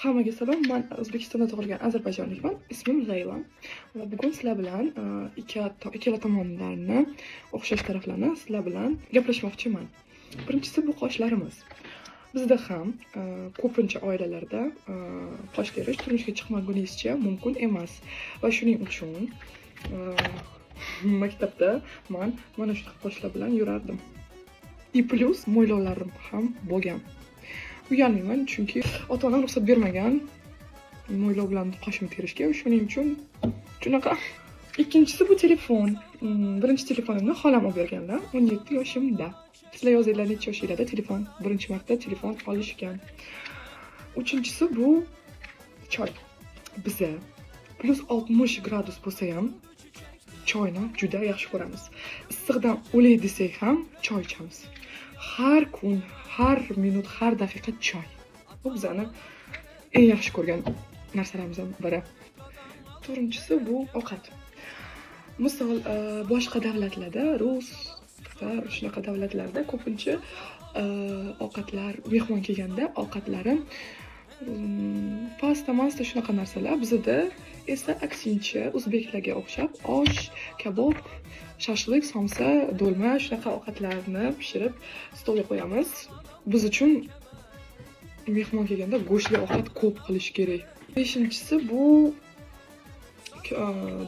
Hammaga salom. Man O'zbekistonda tug'ilgan ozarbayjonlikman. Ismim Layla. Va bugun sizlar bilan ikkala tomonlarni o'xshash taraflarini sizlar bilan gaplashmoqchiman. Birinchisi bu qoshlarimiz. Bizda ham ko'pincha oilalarda qosh terish turmushga chiqmaguningizcha mumkin emas. Va shuning uchun maktabda man mana shunaqa qoshlar bilan yurardim. И плюс mo'ylovlarim ham bo'lgan. Uyalmayman, chunki ota-onam ruxsat bermagan mo'ylov bilan qoshimni terishga, shuning uchun shunaqa. Ikkinchisi bu telefon. Birinchi telefonimni xolam olib berganlar 17 yoshimda. Sizlar yozinglar, necha yoshinglarda birinchi marta telefon olishgan. Uchinchisi bu choy. Biza плюс 60 gradus bo'lsa ham choyni juda yaxshi ko'ramiz. Issiqdan o'lay desak ham choy ichamiz. Har kun, har minut, har daqiqa choy. Bu bizani eng yaxshi ko'rgan narsalarimizdan biri. To'rtinchisi bu ovqat. Misol, boshqa davlatlarda, rus, tatar, shunaqa davlatlarda ko'pincha ovqatlar, mehmon kelganda ovqatlari pasta, masta, shunaqa narsalar. Bizada esa aksincha, o'zbeklarga o'xshab osh, kabob, shashlik, somsa, do'lma, shunaqa ovqatlarni pishirib stolga qo'yamiz. Biz uchun mehmon kelganda go'shtli ovqat ko'p qilish kerak. Beshinchisi bu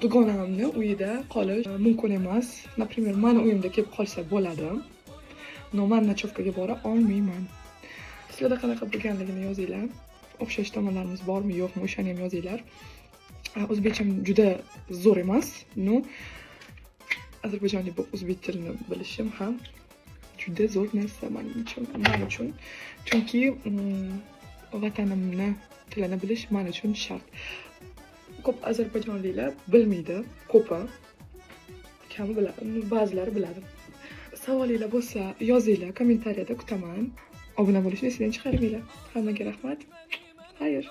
dugonamni uyida qolish mumkin emas. Например, mani uyimda kelib qolsa bo'ladi. Но man ночёвка ga bora olmayman. Sizlarda qanaqa bo'lganligini yozinglar. O'xshash tomonlarimiz bormi, yo'qmi, o'shani ham yozinglar. O'zbekcham juda zo'r emas, но ozarbayjonlik bo'lib o'zbek tilini bilishim ham juda zo'r narsa man uchun. Chunki vatanimni tilini bilish man uchun shart. Ko'p ozarbayjonliklar bilmaydi, ko'pi. Kami biladi, ba'zilari biladi. Savolinglar bo'lsa, yozinglar, kommentariyada kutaman. Obuna bo'lishni esdan chiqarmanglar. Hammaga rahmat. Xayr.